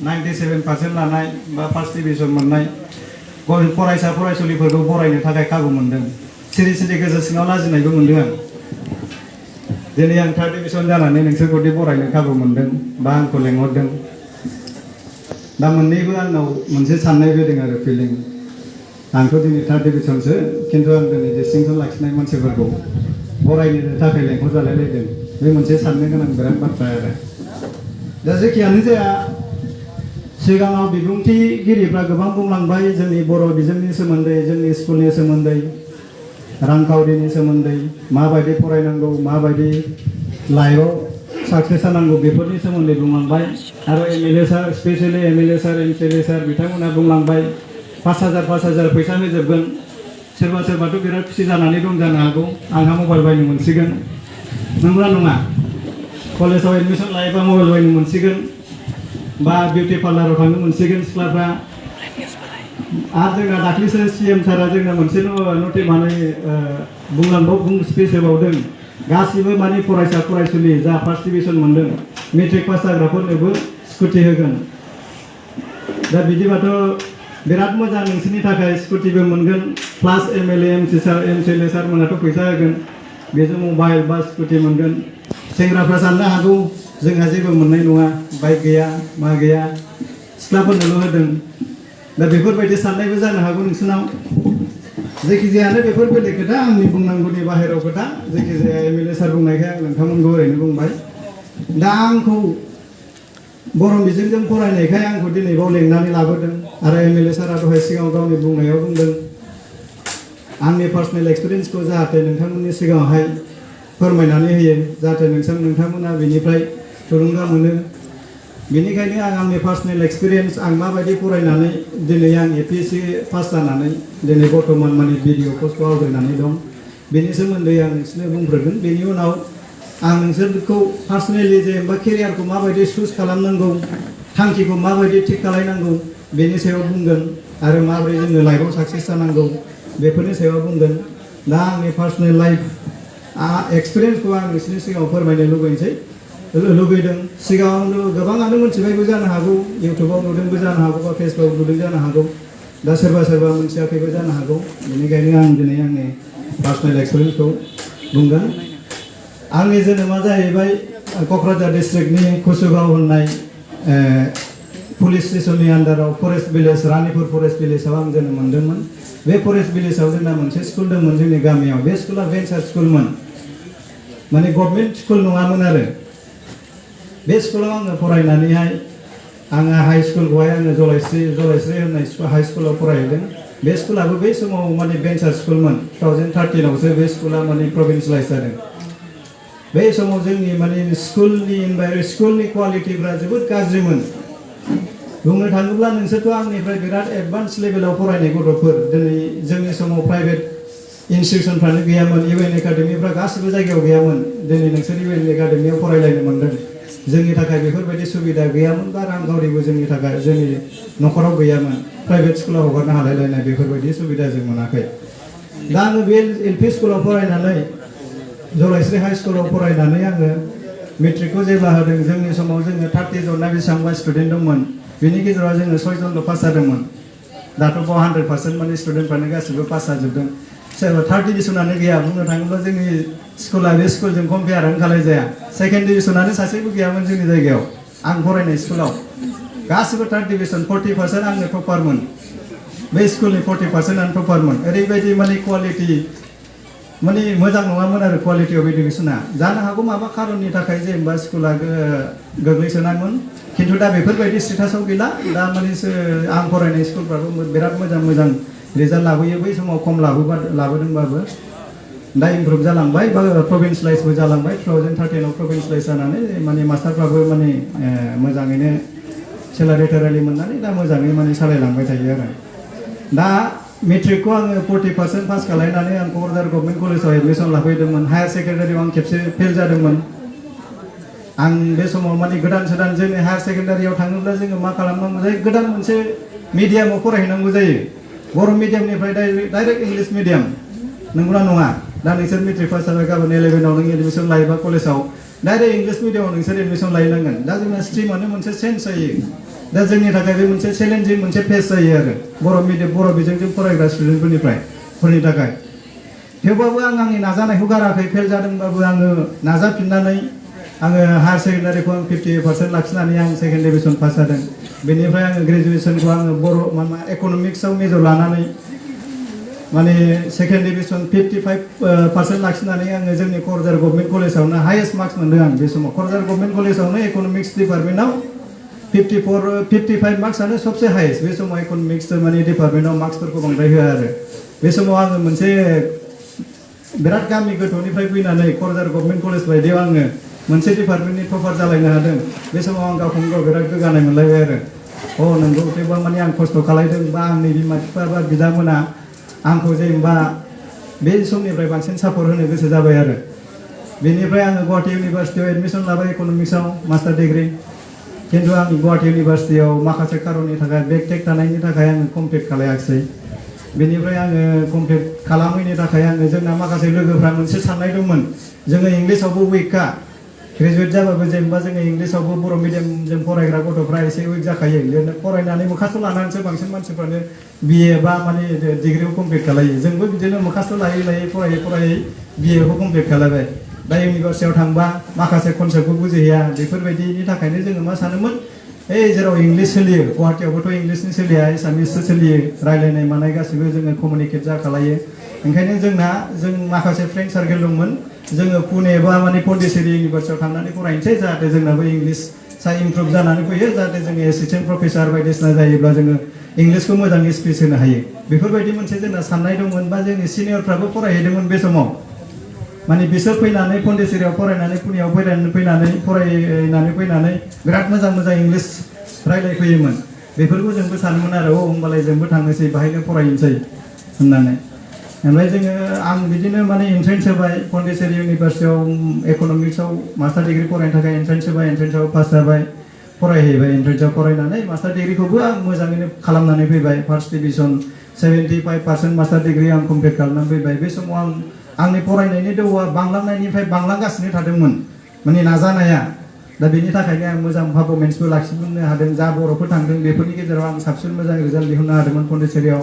97% लानाय बा first division मोननाय फरायसा फरायसुलिफोरखौ बरायनो थाखाय खाबु मोनदों। सिरि सिरि गोसो सिङाव लाजिनायबो मोनदों आं। दिनै आं थार्ड डिभिजन जानानै नोंसोरखौदि बरायनो खाबु मोनदों बा आंखौ लेंहरदों। दा मोननैबो आंनाव मोनसे साननाय फैदों आरो फिलिं। आंथ' दिनै थार्ड डिभिजनसो, खिन्थु आं दिनै डिस्टिंसन लाखिनाय मानसिफोरखौ बरायनो थाखाय लेंहरजालाय लायदों। बे मोनसे साननो गोनां बिराद बाथ्रा आरो। दा जेखियानो जाया, सिगाङाव बिबुंथिगिरिफ्रा गोबां बुंलांबाय जोंनि बर' बिजोंनि सोमोन्दै, जोंनि स्कुलनि सोमोन्दै, रांखावरिनि सोमोन्दै, माबायदि फरायनांगौ, माबायदि लाइफआव साक्सेस जानांगौ बेफोरनि सोमोन्दै बुंलांबाय। आरो एमएलए सार, स्पेसियेलि एमएलए सार, एमसिएलए सार बिथांमोना बुंलांबाय 5,000 फैसा होजोबगोन। सोरबा सोरबाथ' बिराद खुसि जानानै दं जानो हागौ, आंहा मबाइल बायनो मोनसिगोन। नंगौना नङा? कलेजाव एडमिसन लायोबा मबाइल बायनो मोनसिगोन बा बिउटि पार्लाराव थांनो मोनसिगोन सिख्लाफ्रा। आरो जोंना दाख्लैसो CM सारा जोंना मोनसे स्पिच होबावदों। गासिबो माने फरायसा फरायसुलि जा फार्स्ट डिभिजन मोनदों मेट्रिक पास जाग्राफोरनोबो स्कुटि होगोन। दा बिदिबाथ' बिराद मोजां, नोंसोरनि थाखाय स्कुटिबो मोनगोन, प्लास एमएलए एमसिएलए सारमोनाथ' फैसा होगोन, बेजों मबाइल बा स्कुटि मोनगोन। सेंग्राफ्रा साननो हागौ जोंहा जेबो मोननाय नङा, बाइक गैया मा गैया, सिख्लाफोरनोल' होदों। दा बेफोरबायदि साननायबो जानो हागौ नोंसोरनाव। जायखिजायानो बेफोर बेलेग खोथा, आंनि बुंनांगौनि बाहेरायाव खोथा। जायखिजाया एमएलए सार बुंनायखाय आं नोंथांमोनखौ ओरैनो बुंबाय। दा आंखौ बर' बिजोंजों फरायनायखाय आंखौ दिनै बाव लेंनानै लाबोदों। आरो एमएलए सारा दहाय सिगाङाव गावनि बुंनायाव बुंदों आंनि पार्सनेल एक्सपिरियेन्सखौ जाहाथे नोंथांमोननि सिगाङावहाय फोरमायनानै होयो, जाहाथे नोंथांमोना बेनिफ्राय थुलुंगा मोनो। बेनिखायनो आंनि पार्सनेल एक्सपिरियेन्स, आं माबायदि फरायनानै दिनै आं APSC पास जानानै दिनै बर्थमान माने भिडिअ कर्सखौ आवगायनानै दं, बेनि सोमोन्दै आं नोंसोरनो बुंग्रोगोन। बेनि उनाव आं नोंसोरखौ पार्सनेलि जेनेबा केरियारखौ माबायदि चुज खालामनांगौ, थांखिखौ माबायदि थिग खालामनांगौ बेनि सायाव बुंगोन। आरो माबोरै जोङो लाइफआव साक्सेस जानांगौ बेफोरनि सायाव बुंगोन। दा आंनि पार्सनेल लाइफ एक्सपिरियेन्सखौ आं नोंसोरनि सिगाङाव फोरमायनो लुबैदों। सिगाङावनो गोबाङानो मोनथिबायबो जानो हागौ, इउटुबाव नुदोंबो जानो हागौ बा फेसबुकाव नुदों जानो हागौ। दा सोरबा मोनथियाखैबो जानो हागौ। बेनिखायनो आं दिनै आंनि पार्सनेल एक्सपिरियेन्सखौ बुंगोन। आंनि जोनोमा जाहैबाय क'क्राझार डिस्ट्रिक्टनि कुसुगाव होननाय पुलिस स्टेसननि आन्डाराव फरेस्ट भिलेज, रानिपुर फरेस्ट भिलेजाव आं जोनोम मोनदोंमोन। बे फरेस्ट भिलेजाव जोंना मोनसे स्कुल दंमोन जोंनि गामियाव। बे स्कुला भेन्सार स्कुलमोन, माने गभर्नमेन्ट स्कुल नङामोन आरो। बे स्कुलाव आङो फरायनानैहाय आङो हाइ स्कुलखौहाय आङो जलायस्रि होननाय हाइ स्कुलाव फरायहैदों। बे स्कुलाबो बै समाव माने भेन्सार स्कुलमोन। 2013आवसो बे स्कुला माने प्रभिन्सियेलाइज जादों। बे समाव जोंनि माने स्कुलनि क्वालिटिफ्रा जोबोद गाज्रिमोन। बुंनो थाङोब्ला नोंसोरथ' आंनिफ्राय बिराद एडभान्स लेभेलाव फरायनाय गथ'फोर। दिनै जोंनि समाव प्राइभेट इनस्टिटिउसनफ्रानो गैयामोन, UN एकाडेमिफ्रा गासिबो जायगायाव गैयामोन। दिनै नोंसोर UN एकाडेमियाव फरायलायनो मोनदों। जोंनि थाखाय बेफोरबायदि सुबिदा गैयामोन बा रांखावरिबो जोंनि न'खराव गैयामोन। प्राइभेट स्कुलाव हगारनो हालायलायनाय बेफोरबायदि सुबिदा जों मोनाखै। दा आङो बे LP स्कुलाव फरायनानै, जलायस्रि हाइ स्कुलाव फरायनानै आङो मेट्रिकखौ जेब्ला होदों, जोंनि समाव जोङो 30 जन ना बेसेबांबा स्टुडेन्ट दंमोन। बेनि गेजेराव जोङो 6 जनल' पास जादोंमोन। दाथ' 100% माने स्टुडेन्टफ्रानो गासिबो पास जाजोबदों। सोरबा थार्ड डिभिसनानो गैया। बुंनो थाङोब्ला जोंनि स्कुला बे स्कुलजों कम्पेयारानो खालायजाया। सेकेन्ड डिभिसनानो सासेबो गैयामोन जोंनि जायगायाव। आं फरायनाय स्कुलाव गासिबो थार्ड डिभिसन, 40% आंनो टपारमोन। बे स्कुलनि 40% आनो टपारमोन। ओरैबायदि माने क्वालिटि, माने मोजां नङामोन आरो क्वालिटि अफ इडुकेसना। जानो हागौ माबा खारननि थाखाय जेनेबा स्कुला गोग्लैसोनायमोन, खिन्थु दा बेफोरबायदि स्टेटासआव गैला। दा माने आं फरायनाय स्कुलफ्राबो बिराद मोजां रिजाल्ट लाबोयो। बै समाव खम लाबोदोंबाबो दा इमप्रुभ जालांबाय बा प्रभिन्सियेलाइजबो जालांबाय। 2013आव प्रभिन्सियेलाइज जानानै माने मास्टारफ्राबो माने मोजाङैनो सेलारि टेलारि मोननानै दा मोजाङै माने सालायलांबाय थायो आरो। दा मेट्रिकखौ आङो 40% पास खालायनानै आं क'क्राझार गभर्नमेन्ट कलेजाव एडमिसन लाफैदोंमोन। हायार सेकेन्डारियाव आं खेबसे फेल जादोंमोन। आं बे समाव माने गोदान जोंनि हायार सेकेन्डारियाव थाङोब्ला जोङो मा खालामनांगौ जायो, गोदान मोनसे मिडियामाव फरायहैनांगौ जायो। बर' मिडियामनिफ्राय डाइरेक्ट इंलिस मिडियाम। नंगौना नङा? दा नोंसोर मेट्रिक पास जाबाय, गाबोन 11आव नों एडमिसन लायोबा कलेजाव डाइरेक्ट इंलिस मिडियामाव नोंसोर एडमिसन लायनांगोन। दा जोंना स्ट्रिमानो मोनसे चेन्ज जायो। दा जोंनि थाखाय बे मोनसे चेलेन्जिं मोनसे फेस जायो आरो बर' बिजोंजों फरायग्रा स्टुडेन्टफोरनि थाखाय थेवबाबो आं आंनि नाजानायखौ गाराखै फेल जादोंबाबो आङो नाजाफिननानै आङो हायार सेकेन्डारिखौ आं 50% लाखिनानै आं सेकेन्ड डिभिजन पास जादों बेनिफ्राय आङो ग्रेजुवेसनखौ आङो बर' इक'नमिक्सआव मेजर लानानै माने सेकेन्ड डिभिजन 55% लाखिनानै आङो जोंनि क'क्राझार गभर्नमेन्ट कलेजावनो हाइएस्ट मार्क्स मोनदों आं बे समाव क'क्राझार गभर्नमेन्ट कलेजावनो इक'नमिक्स डिपार्टमेन्टआव 55 मार्क्सआनो सबसे हाइएस्ट बे समाव इक'नमिक्स माने डिपार्टमेन्टआव मार्क्सफोरखौ बांद्राय होआ आरो बे समाव आङो मोनसे बिराद गामि गोथौनिफ्राय फैनानै क'क्राझार गभर्नमेन्ट कलेज बायदियाव आङो मोनसे डिपार्टमेन्टनि टपार जालायनो हादों बे समाव आं गावखौनो गाव बिराद गोग्गानाय मोनलायबाय आरो नंगौ थेवबा माने आं खस्थ' खालायदों बा आंनि बिमा बिफा बा बिदामोना आंखौ जेनेबा बे समनिफ्राय बांसिन सापर्ट होनो गोसो जाबाय आरो बेनिफ्राय आङो गुवाहाटी इउनिभार्सिटियाव एडमिसन लाबाय इक'नमिक्सआव मास्टार डिग्री खिन्थु आं गुवाहाटी इउनिभार्सिटियाव माखासे खारननि थाखाय बेक टेक थानायनि थाखाय आङो कमप्लिट खालायाखिसै बेनिफ्राय आङो कमप्लिट खालामैनि थाखाय आङो जोंना माखासे लोगोफ्रा मोनसे साननाय दंमोन जोङो इंलिसावबो उइकखा ग्रेजुवेट जाबाबो जेनेबा जोङो इंलिसावबो बर' मिडियामजों फरायग्रा गथ'फ्रा एसे उइक जाखायो लिरनो फरायनानै मोखास्थ' लानानैसो बांसिन मानसिफ्रानो बिए बा माने डिग्रिखौ कमप्लिट खालायो जोंबो बिदिनो मोखास्थ' लायै फरायै बिएखौ कमप्लिट खालायबाय दा इउनिभार्सिटियाव थांबा माखासे कनसेप्टखौ बुजिहैया बेफोरबायदिनि थाखायनो जोङो मा सानोमोन जेराव इंलिस सोलियो गुवाहाटीयावबोथ' इंलिसनि सोलिया एसामिससो सोलियो रायलायनाय मानाय गासिबो जोङो कमिउनिकेट जाखालायो ओंखायनो जों माखासे फ्रेन्ड सार्केल दंमोन जोङो पुने बा माने पन्डिचेरि इउनिभार्सिटियाव थांनानै फरायनोसै जाहाथे जोंनाबो इंलिसआ इमप्रुभ जानानै फैयो जाहाथे जोङो एसिस्टेन्ट प्रफेसार बायदिसिना जायोब्ला जोङो इंलिसखौ मोजाङै स्पिच होनो हायो बेफोरबायदि मोनसे जोंना साननाय दंमोन बा जोंनि सिनियरफ्राबो फरायहैदोंमोन बे समाव माने बिसोर फैनानै पन्डिचेरियाव फरायनानै पुनेयाव फरायनानै फैनानै बिराद मोजां इंलिस रायलायफैयोमोन बेफोरखौ जोंबो सानोमोन आरो होमबालाय जोंबो थांनोसै बाहायनो फरायनोसै होननानै ओमफ्राय जोङो आं बिदिनो माने एन्ट्रेन्स होबाय पन्डिचेरि इउनिभार्सिटियाव इक'नमिक्सआव मास्टार डिग्री फरायनो थाखाय एन्ट्रेन्स होबाय एन्ट्रेन्सआव पास जाबाय फरायहैबाय एन्ट्रेन्सआव फरायनानै मास्टार डिग्रीखौबो आं मोजाङैनो खालामनानै फैबाय फार्स्ट डिभिजन 75% मास्टार डिग्री आं कमप्लिट खालामनानै फैबाय बे समाव आंनि फरायनायनि दोहौआ बांलांनायनिफ्राय बांलांगासिनो थादोंमोन माने नाजानाया दा बेनि थाखायनो आं मोजां पारफरमेन्सबो लाखिनो हादों जा बर'फोर थांदों बेफोरनि गेजेराव आं साबसिन मोजां रिजाल्ट दिहुननो हादोंमोन पन्डिचेरियाव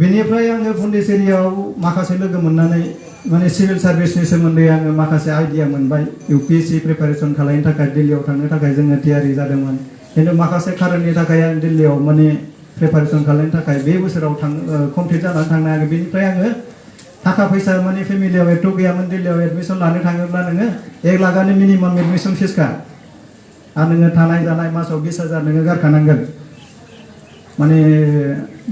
बेनिफ्राय आङो पन्डिचेरियाव माखासे लोगो मोननानै माने सिभिल सार्भिसनि सोमोन्दै आङो माखासे आइडिया मोनबाय इउपिएससि प्रिपारेसन खालामनो थाखाय दिल्लीयाव थांनो थाखाय जोङो थियारि जादोंमोन खिन्थु माखासे खारननि थाखाय आं दिल्लीयाव माने प्रिपारेसन खालामनो थाखाय बे बोसोराव कमप्लिट जानानै थांनो हायाखै बेनिफ्राय आङो थाखा फैसा माने फेमिलियाव एथ' गैयामोन दिल्लीयाव एडमिसन लानो थाङोब्ला नोङो 1 लाखआनो मिनिमाम एडमिसन फिसखा आरो नोङो थानाय जानाय मासाव 20,000 नोङो गारखानांगोन माने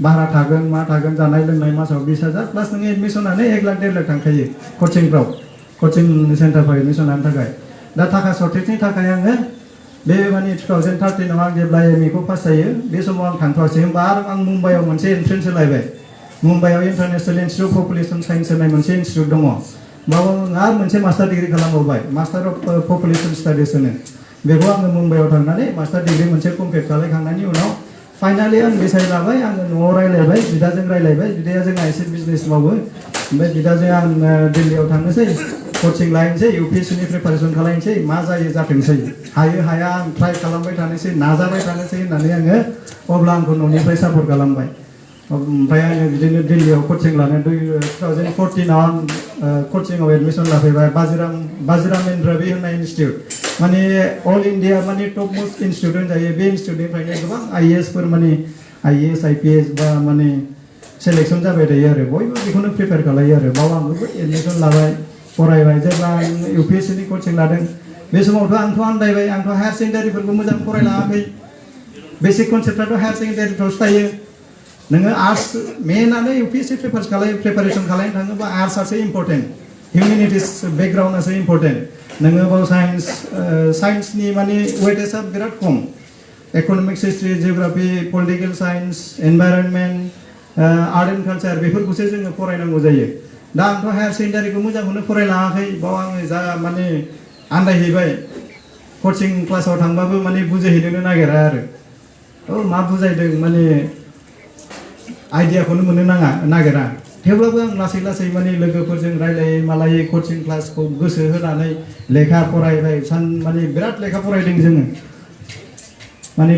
भारा थागोन मा थागोन जानाय लोंनाय मासाव 20,000 प्लास नोङो एडमिसनानो 1 लाख 1.5 लाख थांखायो कचिं सेन्टारफ्राव एडमिसन लानो थाखाय दा थाखा सर्टेजनि थाखाय आङो बे माने 2013 आव आं जेब्ला एमए खौ पास जायो बे समाव आं थांथ'वासै होमबा आरो आं मुम्बाइआव मोनसे एन्ट्रेन्स होलायबाय मुम्बाइआव international institute of population science होननाय मोनसे इन्स्टिटिउट दङ बाव आं मोनसे मास्टार डिग्री खालामबावबाय मास्टार अफ पपुलेसन स्टाडिस होनो बेखौ आङो मुम्बाइआव थांनानै मास्टार डिग्री मोनसे कमप्लिट खालामखांनायनि उनाव फाइनालि आं डिसाइड लाबाय आङो न'आव रायलायबाय बिदाजों रायलायबाय बिदाया जोंहा एसे बिजनेस मावो ओमफ्राय बिदाजों आं दिल्लीयाव थांनोसै कचिं लायनोसै इउपिएससिनि प्रिपारेसन खालामनोसै मा जायो जाथोंसै हायो हाया आं ट्राइ खालामबाय थानोसै नाजाबाय थानोसै होननानै आङो अब्ला आंखौ न'निफ्राय सापर्ट खालामबाय ओमफ्राय आङो बिदिनो दिल्लीयाव कचिं लानो 2014 आव आं कचिंआव एडमिसन लाफैबाय बाजिराम रवि होननाय इन्स्टिटिउट माने अल इन्डिया माने टप मोस्ट इन्स्टिटिउट होनजायो बे इन्स्टिटिउटनिफ्रायनो गोबां आइएएसफोर माने आइएएस आइपिएस बा माने सेलेक्सन जाबाय थायो आरो बयबो बेखौनो प्रिपेयार खालायो आरो बाव आंबो एडमिसन लाबाय फरायबाय जेब्ला आं इउपिएससिनि कचिं लादों बे समावथ' आंथ' आन्दायबाय आंथ' हायार सेकेन्डारिफोरखौ मोजां फरायलाङाखै बेसिक कनसेप्टआथ' हायार सेकेन्डारिफ्रावसो थायो नोङो आर्ट्स मेनानो इउपिएससि प्रिपारेसन खालामनो थाङोबा आर्ट्सआसो इम्परटेन्ट हिउमेनिटिस बेकग्राउन्डआसो इम्परटेन्ट नोङो बाव साइन्सनि माने वेटेजआ बिराद खम economics history geography political science environment art and culture बेफोरखौसो जोङो फरायनांगौ जायो दा आंथ' हायार सेकेन्डारिखौ मोजांखौनो फरायलाङाखै बाव आङो जा माने आन्दायहैबाय कचिं क्लासाव थांबाबो माने बुजिहैनोनो नागिरा आरो मा बुजायदों माने आइडियाखौनो मोननो नागिरा थेवब्लाबो आं लासै लासै माने लोगोफोरजों रायलायै मालायै कचिं क्लासखौ गोसो होनानै लेखा फरायबाय माने बिराद लेखा फरायदों जोङो माने